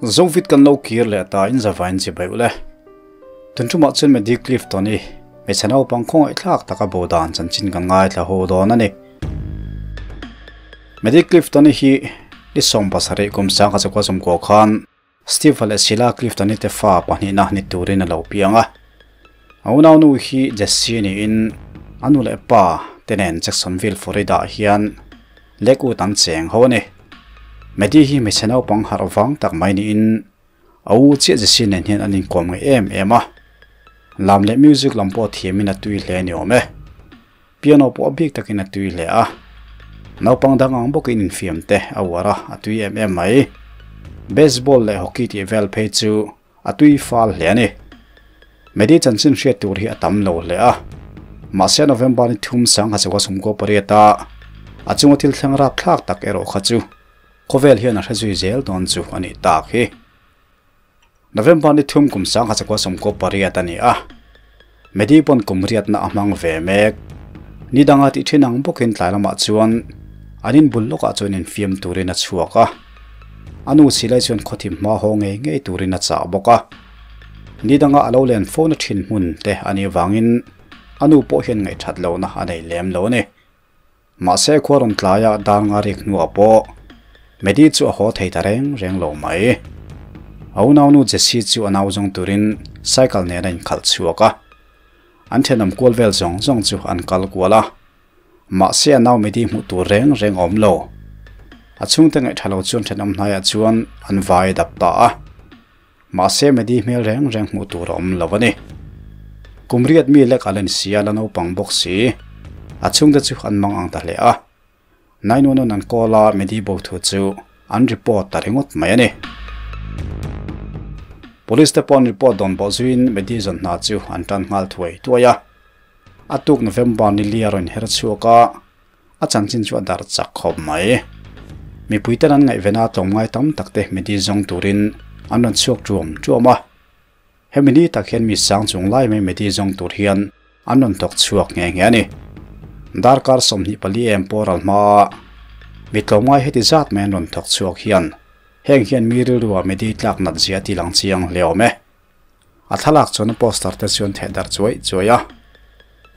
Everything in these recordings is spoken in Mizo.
Zovit kan lo kir leh ta in zavain chibai ule. Tun tumah chuan Medi Clifton i hmeichhe naupang khawngaihthlak taka bo dan chanchin kan ngaithla ho dawn a ni. Medi Clifton i hi ni 17 kum sangkhat chakua sawmkua khan Steve leh Sheila Clifton i te fa pahnihna ni turin a lo piang a. A unaunu hi Jesse niin a nu leh pa te nen Jacksonville, Florida ah hian Lakewood an cheng ho a ni. Maddie hi hmeichhe naupang harh vang tak mai niin a u chiah Jesse nen hian an inkawm ngei em em a. Lam leh music lam pawh thiamin a tui hle a ni awm e. Piano pawh a bik takin a tui hle a. Naupang dang ang bawkin infiam te a uar a, a tui em em mai. Baseball leh hockey tih vel phei chu a tui fal hle a ni. Medi chanchin hriat tur hi a tam lo hle a. Mahse November ni thum sangha 28 a a chunga thil thleng rapthlak tak erawh kha chu khawvel hian a hre zui zel dawn chu a nih tak hi. November ni thum kum 1998 a ni a. Medi pawn kum riatna a hmang ve mek. Ni danga tih thin ang bawkin tlai lamah chuan an inbul lawkah chuan infiam turin a chhuak a. A nu silai chuan khawthim hma haw ngei ngei turin a chah bawk a. Ni danga a lo len fona thin hmun te a nih vangin a nu pawh hian ngaihthat lohna a nei lem lo a ni. Mahse khua rawn tlaia dar nga rik hnuah pawh Medi chu a haw thei ta reng reng lo mai. A unaunu Jessie chu a nau zawng turin cycle nen a inkhalh chhuak a. An thenawm kual vel zawng zawng chu an kal kual a. Mahse a nau Medi hmuh tur reng reng a awm lo. A chhungte ngaihtha lo chuan thenawm hnaiah chuan an vai dap ta a. Mahse Medi hmel reng reng hmuh tur a awm lo a ni. Kum riat mi lek a len si a, la naupang bawk si. A chhungte chu an mang ang ta hle a. 911 an call a, Medi bo thu chu an report ta ringawt mai a ni. Police te pawh an report dawn bawh zuiin Medi zawn hna chu an tan nghal thuai thuai a. A tuk November ni li a rawn her chhuak a, A chanchin chu a darh chak khawp mai. Mipuiten an ngaihven a, tlawmngai tam tak te midi zawng turin an rawn chhuak ṭuam ṭuam a. Hemi ni tak hian mi sang chung lai mai midi zawng tur hian an rawn thawk chhuak nghe nghe a ni. Darkar 24 em pawh ral hmaa mi tlawmngai heti zat mai an rawn thawk chhuak hian heng hian mi rilruah midi tlak nat zia a ti lang chiang hle awm e. A thlalak chuan a poster te chuan theh darh chuai chuai a,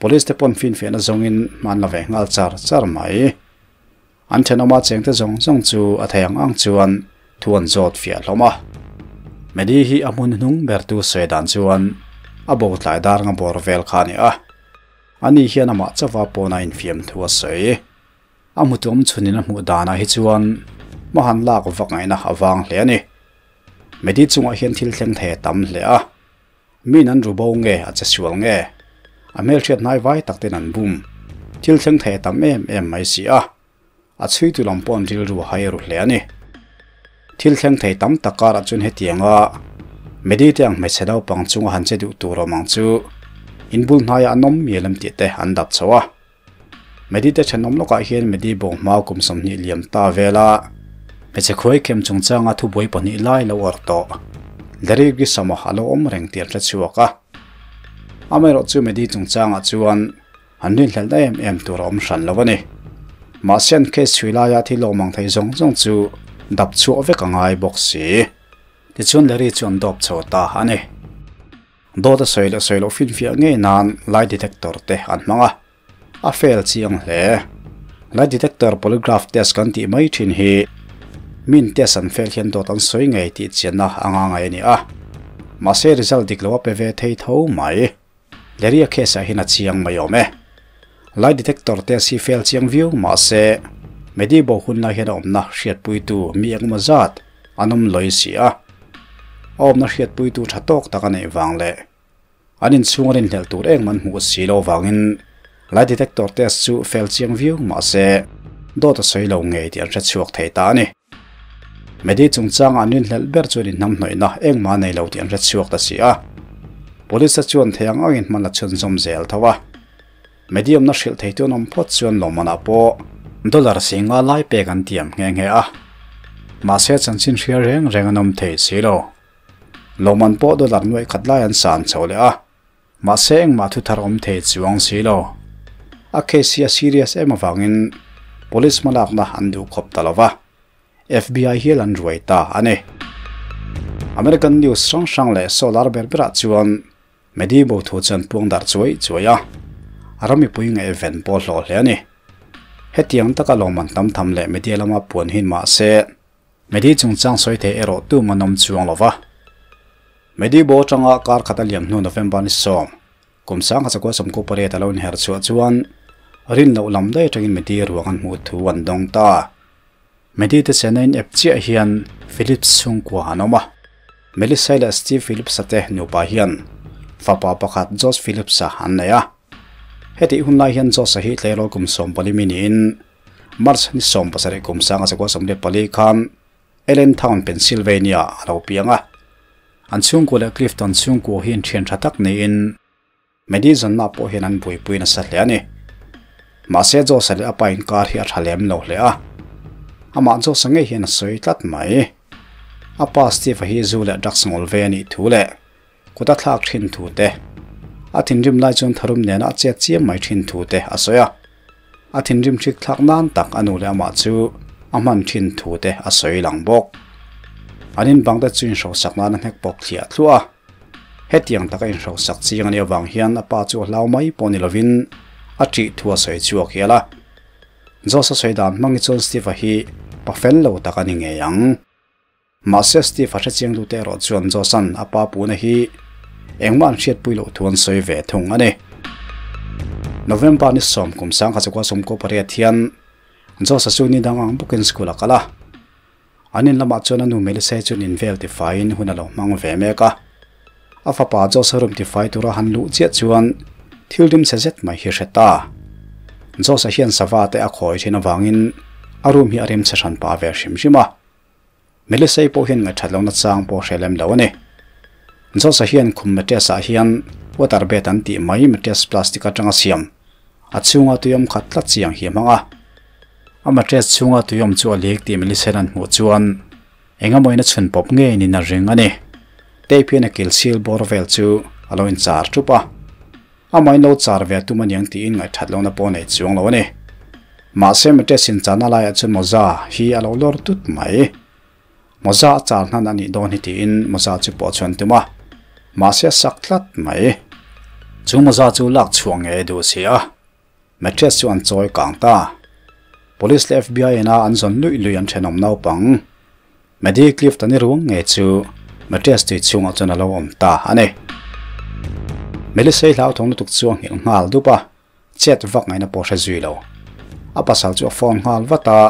police te pawn finfiahna zawngin hma an la ve nghal char char mai. An thenawma chengte zawng zawng chu a thei ang ang chuan thu an zawt fiah hlawm a. Medi hi a hmun hnung bertu sawi dan chuan a bo tlai dar nga bawr vel kha a ni a, ani hian amah chauha pawna infiam thu a sawi. A hmutu awm chhunin a hmuh danah hi chuan hma han lak vak ngaihna a vang hle a ni. Medi chungah hian thil thleng thei a tam hle a, min an ru bo nge a che sual nge? A hmelhriat hnai vai tak ten an bum. Thil thleng thei a tam em em mai si a, a chhuitu lam pawh an rilru a hai ru hle a ni. Thil thleng thei tam tak karah chuan hetianga Medi te ang hmeichhe naupang chunga han che duh tur awm ang chu inbul hnaiah an awm mial em tih te an dap chho a. Medi te thenawm lawkah hian Medi bawng hma kum 20 liam ta vela hmeichhe khuai khem chungchanga thubuai pahnih lai lo awrh tawh. Larry Grissom-a a lo awm reng tih an hre chhuak a. Amaherawh chu Medi chungchangah chuan an rinhlelhna em em tur a awm hran lo a ni. Mahse an case chhui laia thil awm ang thei zawng zawng chu dap chhuah vek a ngai bawk si. Tichuan Larry chu an dawp chho ta a ni. Dawt a sawi leh sawi loh finfiah ngei nan lie detector te an hmang a, a fail chiang hle. Lie detector polygraph test kan tih mai thin hi min test an fail hian dawt an sawi ngei tih chianna a nga ngai a ni a, mahse result dik lo a pe ve thei tho mai. Leria case ah hian a chiang mai awm e. Lie detector test hi fail chiang viau mahse Medi bo hun lai hian a awmna hriatpuitu mi engemaw zat an awm lawi si a. A awmna hriatpuitu tha tawk tak a neih vang leh an inchhung a rinhlelh tur eng man hmuh si lo vangin lie detector test chu fail chiang viau mahse dawt a sawi lo ngei tih an hre chhuak thei ta a ni. Medi chungchanga an rinhlelh ber chuan inhnamhnawihna engmah a nei lo tih an hre chhuak ta si a. Police te chuan thei ang angin hman la chhunzawm zel tho a. Medi awmna hrilh theitu an awm phawt chuan lawmmanah pawh dollar 50 lai pek an tiam nghe nghe a. Mahse chanchin hria reng reng an awm thei si lo. Lawmman pawh dollar 1000 lai an san chho leh a. Mahse engmah thu thar awm thei chuang si lo. A case hi a serious em avangin police hmalakna an duh khawp ta lo va. FBI hial an ruai ta a ni. American news hrang hrang leh show lar ber berah chuan Medi bo thu chuan puang darh chuai chuai a, a ram mipui ngaihven pawh hlawh hle a ni. Hetiang taka lawmman tam tham leh media lama puan hin mah se, Medi chungchang sawi thei erawh tum an awm chuang lo va. Medi bo atanga kar khat a liam hnu November ni sawm, kum sangkhat sakua sawmkua pariat a lo inher chhuah chuan rin loh lam daih atangin Medi ruang an hmuh thu an dawng ta. Medi te chena in ep chiah hian Phillips chhungkua an awm a. Melissa leh Steve Phillips-a te nupa hian fapa pakhat Josh Phillips-a an nei a. Hetih hun lai hian Josh-a hi tleirawl kum 14 mi niin March ni 17 kum 1944 khan Allentown, Pennsylvania a lo piang a. An chhungkua leh Clifton chhungkua hi inthian tha tak niin Madison-ah pawh hian an buaipui nasa hle a ni. Mahse Josh-a leh a pa inkar hi a tha lem lo hle a. Amah Josh-a ngei hian a sawi tlat mai. A pa Steve-a hi zu leh drugs ngawl ve a nih thu leh kut a thlak thin thu te, a thinrim lai chuan tharum nena a chet chiam mai thin thu te a sawi a. A thinrim hrik thlak nan tak a nu leh amah chu a hman thin thu te a sawi lang bawk. An inbang te chu inhrosak nan a hnek pawp thliah thluah a. Hetiang taka inhrosak chiang a nih avang hian a pa chu a hlau mai pawh ni lovin a ṭih thu a sawi chhuak hial a. Josh-a sawi dan hmang hi chuan Steve-a hi pa fel lo tak a ni ngei ang. Mahse Steve-a hre chiang dute erawh chuan Josh-a'n a pa puhna hi engmah an hriatpui loh thu an sawi ve thung a ni. November ni sawm kum 1998 hian Josh-a chu ni dang ang bawkin school a kal a. An in lamah chuan a nu Melissa-i chuan invel tifaiin hun a lo hmang ve mek a. A fapa Josh-a room tifai tura han luh chiah chuan thil rim chhe zet mai hi hre ta. Josh-a hian sava te a khawi thin avangin a room hi a rim chhe hran pah ve hrim hrim a. Melissa-i pawh hian ngaihthat lohna chang pawh hre lem lo a ni. Josh-a hian khum mattress-ah hian water bed an tih mai mattress plastic atanga siam a chhunga tui awm khat tlat chiang hi a hmang a. A mattress chhunga tui awm chu a lik tih Melissa-in an hmuh chuan eng emaw in a chhun pawp ngei niin a ring a ni. Tape hian a kil sil bawr vel chu a lo inchar thup a. Amah in lo char ve a tum aniang tiin ngaihthat lohna pawh a nei chuang lo a ni. Mahse mattress incharna laiah chuan mawza hi a lo lawr tut mai. Mawza a char hnan a nih dawn hi tiin mawza chu pawh chuan tum a, mahse a sak tlat mai. Chu mawza chu lak chhuah ngei a duh si a, mattress chu an chawi kang ta. Police leh FBI ina an zawn luih luih an thenawm naupang. Maddie Clifton-i ruang ngei chu mattress tui chhungah chuan a lo awm ta a ni. Melissa-i hlauthawng lutuk chu a nghilh nghal dup a. Chet vak ngaihna pawh hre zui lo. A pasal chu a phone nghal vat a,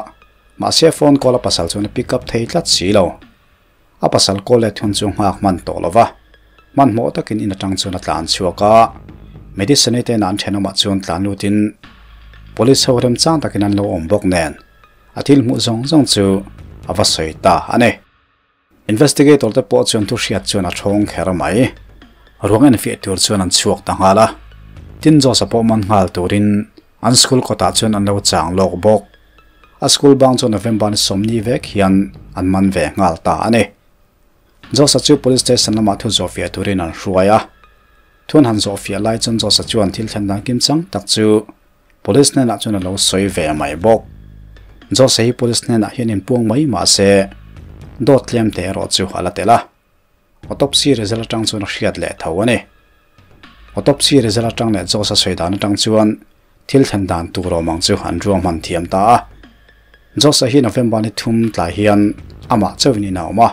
mahse phone call a pasal chuan a pick up thei tlat si lo. A pasal call let hun chu nghak hman tawh lo va, hmanhmawh takin in atang chuan a tlan chhuak a, Medicine-i te inah an thenawmah chuan tlan lutin Police ho remchang takin an lo awm bawk nen a thil hmuh zawng zawng chu a va sawi ta a ni. Investigator te pawh chuan thu hriat chuan a thawng kher mai. Ruang enfiah tur chuan an chhuak ta nghal a. Tin Josh-a pawh man nghal turin an school kawtah chuan an lo chang lawk bawk. A school bang chu November ni sawmni vek hian an man ve nghal ta a ni. Josh-a chu police station lamah thu zawhfiah turin an hruai a. Thu an han zawhfiah lai chuan Josh-a chuan thil thlen dan kim chang tak chu Police hnenah chuan a lo sawi ve mai bawk. Jose hi police hnenah hian inpuang mai mah se, dawt tlem te erawh chu a la tel a. Autopsy result atang chuan a hriat leh tho a ni. Autopsy result atang leh Jose a sawi dan atang chuan thil thlen dan tur awm ang chu an ruang hman thiam ta a. Jose hi November ni thum tlai hian amah chauhin in a awm a.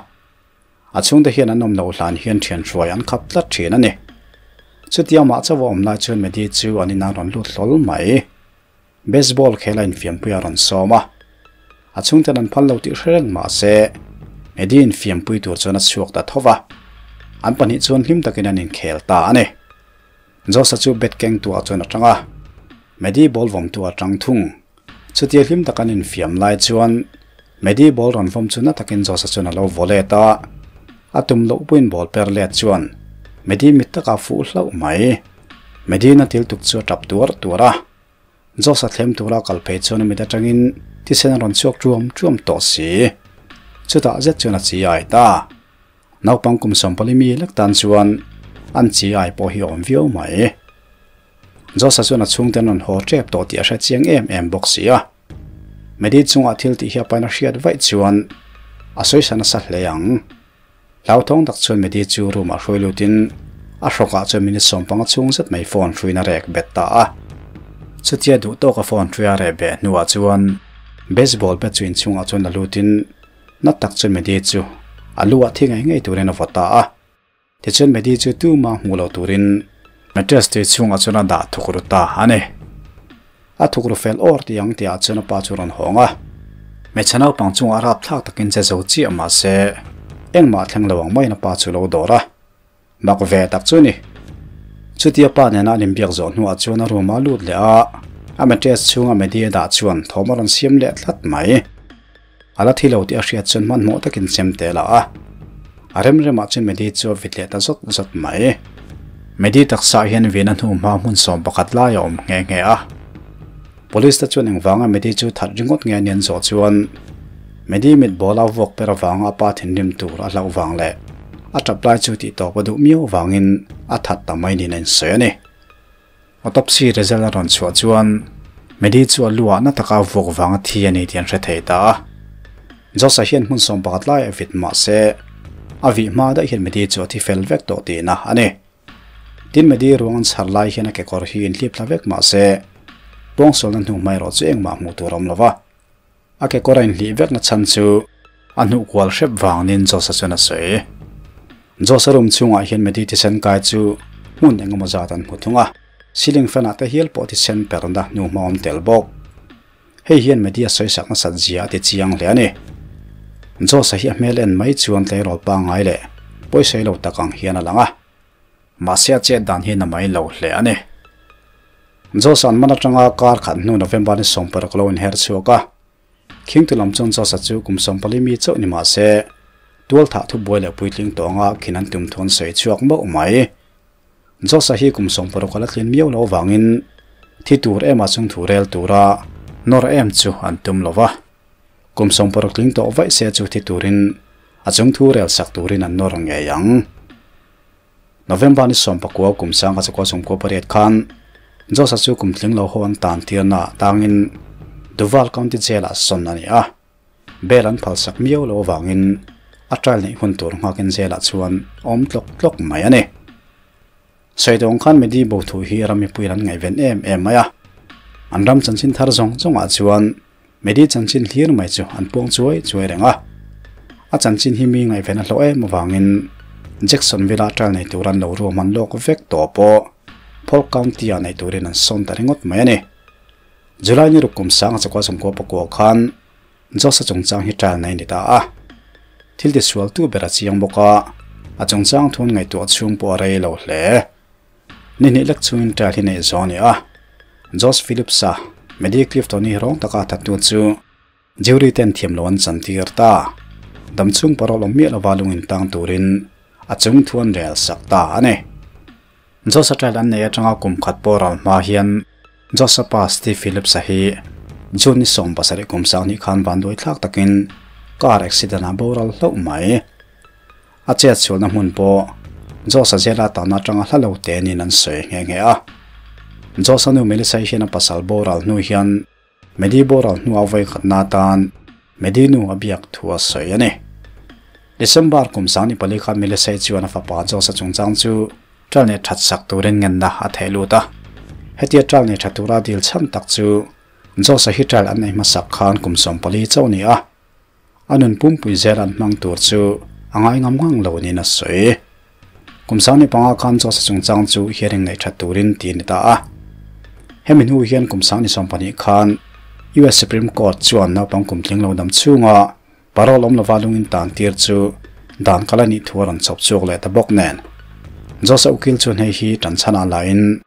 A chhungte hian an awm loh hlan hian thian hruai an khap tlat thin a ni. Chutia mah chauh a awm lai chuan Medi chu an inah rawn lut hlawl mai. Baseball khel a infiampui a rawn sawm a. A chhungten an phal lo tih hre reng mah se, Medi infiampui tur chuan a chhuak ta tho va. An pahnih chuan hlim takin an inkhel ta a ni. Josh-a chu bat keng tuah chuan a tang a, Medi ball vawm tu a tang thung. Chutia hlim tak an infiam lai chuan Medi ball rawn vawm chu na takin Josh-a chuan a lo vaw let a, a tum loh puiin ball per let chuan Medi mit takah fuh hlauh mai. Medi-in a til tuk chu a tap tuar tuar a, Josh-a thlem tura kal phei chuan a mit atangin thisen a rawn chhuak ṭuam ṭuam tawh si. Chutah zet chuan a chi ai ta. Naupang kum sawmpali mi lek tan chuan an chi ai pawh hi a awm viau mai. Josh-a chuan a chhungte an rawn haw tep tawh tih a hre chiang em em bawk si a. Medi chungah thil tih hi a pain a hriat vaih chuan a sawisa nasa hle ang. Hlauthawng tak chuan Medi chu room ah hruai lutin a hrawkah chuan minute 15 chhung zet mai phone hruiin a rek bet ta a. Chutia duh tawka phone hrui a reh beh hnuah chuan baseball bat chu inchhungah chuan la lutin na tak chuan Medi chu a lu ah thi ngei ngei turin a vaw ta a. Tichuan Medi chu tuma hmuh loh turin mattress tui chhungah chuan a dah thuk ru ta a ni. A thuk ru fel awr tih ang tihah chuan a pa chu a rawn hawng a. Hmeichhe naupang chungah rapthlak takin che zo chiah mahse engmah thleng lo ang maiin a pa chu lo dawr a. Mak ve tak chu a ni. Chutia pa nena an inbiak zawh hnuah chuan a room ah a lut leh a, a mattress chhunga Medi a dah chuan thawm a rawn siam leh tlat mai. A la thi lo tih a hriat chuan hmanhmawh takin chem te la a, a rem remah chuan Medi chu a vit leh ta zawt zawt mai. Medi taksa hian vin a hnu hma hmun 11 lai a awm nghe nghe a. Police te chuan engvanga Medi chu that ringawt nge anian zawh chuan Medi mit ball a vuak per avanga a pa thinrim tur a hlauh vang leh a tap lai chu tih tawp a duh miau avangin a that ta mai niin a insawi a ni. Autopsy result a rawn chhuah chuan Medi chu a lu ah na taka vuak vanga thi a ni tih an hre thei ta a. Josh-a hian hmun 11 lai a vit mah se a vih hma daih hian Medi chu a thi fel vek tawh tihna a ni. Tin Medi ruang an chhar lai hian a kekawr hi inhlip thla vek mah se pawngsualna hnu hma erawh chu engmah hmuh tur a awm lo va. A kekawr a inhlih vekna chhan chu a hnuh kual hrep vangin Josh-a chuan a sawi. Josh-a room chhungah hian Medi thisen kai chu hmun eng emaw zat an hmu thung a, ceiling fan-ah te hial pawh thisen perna hnu hma awm tel bawk. Hei hian Medi a sawisak nasat zia a ti chiang hle a ni. Josh-a hi a hmel en mai chuan tleirawl pangngai leh pawisawi lo tak ang hian a lang a, mahse a chet dan hi na mai lo hle a ni. Josh-a'n man atanga kar khat hnu November ni 16 lo inher chhuak a, Khingtu lam chuan Josh-a chu kum 14 mi chauh ni mah se, tual thah thu buai leh puitling tawngah khin an tum thu an sawi chhuak mauh mai. Josh-a hi kum 16 a la tlin miau lo avangin thi tur ema chung thu rel tura nawr em chu an tum lo va. Kum 16 tling tawh vaih se chu thi turin a chung thu rel sak turin an nawr ngei ang. November ni 19 kum 1998 khan Josh-a chu kum tling lo ho an tan tirna tangin Duval County Jail-ah sawn a ni a. Bail an phalsak miau lo avangin a trial neih hun tur nghakin jail-ah chuan a awm tlawk tlawk mai a ni. Sawi khan Medi bo thu hi ram mipui an ngaihven em em mai a. An ram chanchin thar zawng zawngah chuan Medi chanchin hlir mai chu an puang chuai chuai reng a. A chanchin hi mi ngaihven a hlawh em avangin Jacksonville-ah trial nei tur an lo ruahman lawk vek tawh pawh Polk County-ah nei turin an sawn ta ringawt mai a ni. July ni ruk kum 1999 khan Josh-a chungchang hi trial nei a ni ta a. Thil tisual tu ber a chiang bawk a, a chungchang thun ngaihtuah chhung pawh a rei lo hle. Ni hnih lek chungin trial hi neih zawh a ni a. Josh Phillips-a Medi Clifton-i rawng taka a thattu chu jury ten thiam lo an chantir ta. Dam chhung parole awm miah lova lung intang turin a chung thu an rel sak ta a ni. Josh-a trial an nei atanga kum khat pawh ral hma hian Josh-a pa Steve Phillips-a hi June ni 17 kum 20 khan vanduai thlak takin car accident-ah boral hlauh mai. A chet chhuahna hmun pawh Josh-a zela tana atanga hla lo te niin an sawi nghe nghe a. Josh-a nu Melissa-i hian a pasal boral hnu hian Medi boral hnuah vawi khatna atan Medi nu a biak thu a sawi a ni. December kum 24 khan Melissa-i chuan a fapa Josh-a chungchang chu trial nei that sak turin ngenna a theh lut a. Hetia trial nei tha tura dil chhan tak chu Josh-a hi trial an nei hmasak khan kum 14 chauh a ni a. A nun pumpui zel an hmang tur chu a ngai ngam ngang lo niin a sawi. Kum 25 khan Josh-a chungchang chu hearing nei that turin ti a ni ta a. Hemi hnu hian kum 22 khan US Supreme Court chuan naupang kum tling lo dam chhunga parole awm lova lungin tan tir chu dan kal a nih thu a rawn chawp chhuak leh ta bawk nen. Josh-a ukil chuan hei hi tan chhanah lahin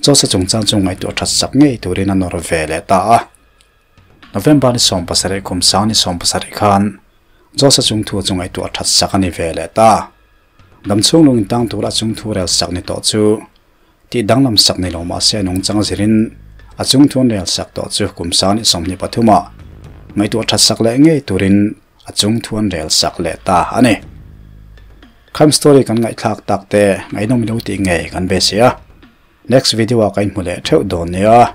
Josh-a chungchang chu ngaihtuah that sak ngei turin a nawr ve leh ta a. November ni 17 kum 27 khan Josh-a chungthu chu ngaihtuah that sak a ni ve leh ta. Dam chhung lungin tang tura chungthu rel sak ni tawh chu tih danglam sak ni lo mah se nungchang zirin a chungthu an rel sak tawh chu kum 23 ah ngaihtuah that sak leh ngei turin a chungthu an rel sak leh ta a ni. Crime story kan ngaihthlak tak te ngaihnawm lo tih ngei kan be si a. Next video ah ka inhmu leh theuh dawn nia.